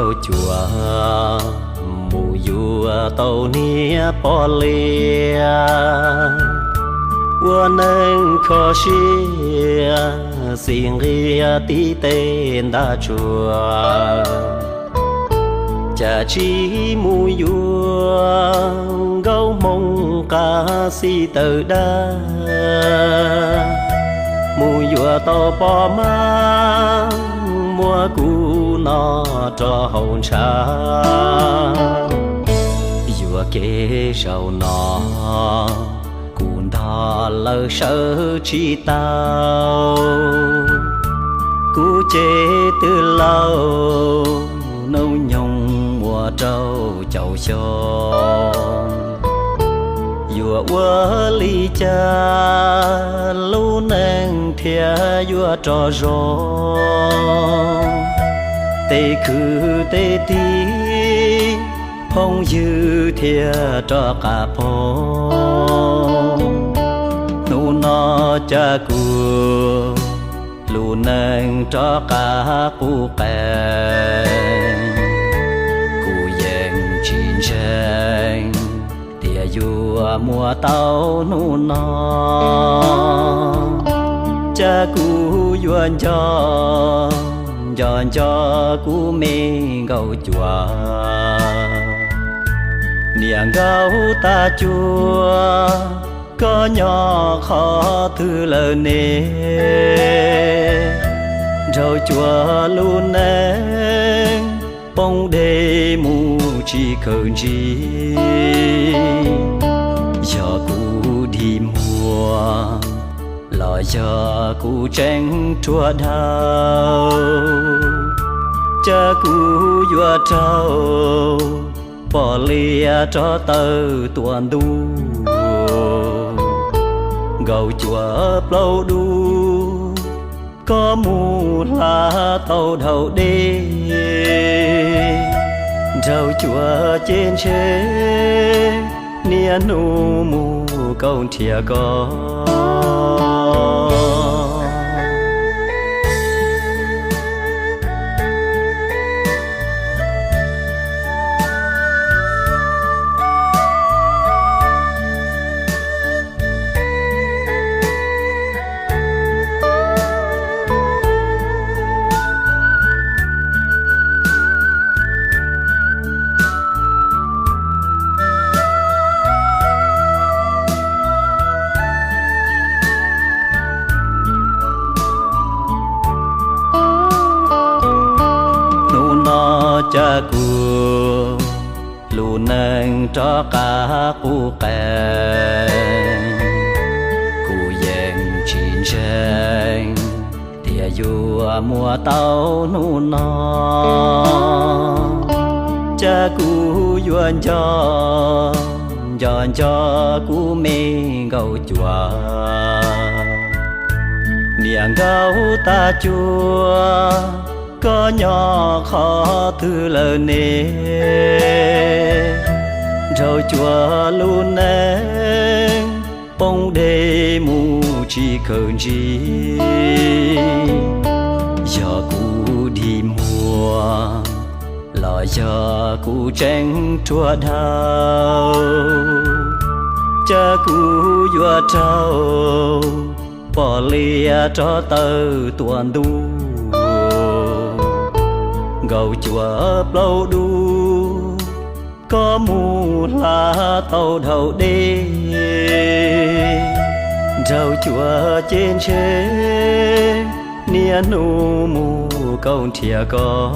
Nkauj Cuas mus yuav tau niag poj liab, ua neej kho siab xis nqia tib teg ntaj tsuag. Cas tsis mus yuav nkauj Hmoob qab xib taw dab, mus yuav tau poj mab muab kuv noj rau hauv ntshav. Yuam kev zaum no kuv ntog lawm sawv tsis tau, kuv ces twb laus hnub nyoog ua rau caum xyoo. Yuav ua li cas lub neej thiaj yuav rov zoo, tej kwv tej tij phooj ywg thiaj rov qab poob. Hnub no cas kuv lub neej rov qab qub qees, kuv yeej tsis ntseeg tias yuav muaj tau hnub no. Cas kuv yuav nco, nco nco kuv me Nkauj Cuas. Niam Nkauj Tag Cuas, koj nyob qhov twg lawm ne? Nraug Cuas lub neej poob deb mus tsis kawg ntsib, yog kuv dig muag los yog kuv tseem ruam dhau, cas kuv yuav raug poj liab rov tawm tua ntuj. Nkauj Cuas plaub dub, koj mus hla tau dhau deb, Nraug Cuas ces ntshe niaj hnub mus kaum nrhiav koj. Hnub no cas kuv lub neej rov qab qub qees, kuv yeej tsis ntseeg tias yuav muaj tau hnub no. Cas kuv yuav nco, nco nco kuv me Nkauj Cuas. Niam Nkauj Tag Cuas, koj nyob qhov twg lawm ne? Nraug Cuas lub neej poob deb mus tsis kawg ntsib, yog kuv dig muag los yog kuv tseem ruam dhau, cas kuv yuav raug poj liab rov tawm tua ntuj. Nkauj Cuas plaub dub, koj mus hla tau dhau deb, Nraug Cuas ces ntshe niaj hnub mus kaum nrhiav koj.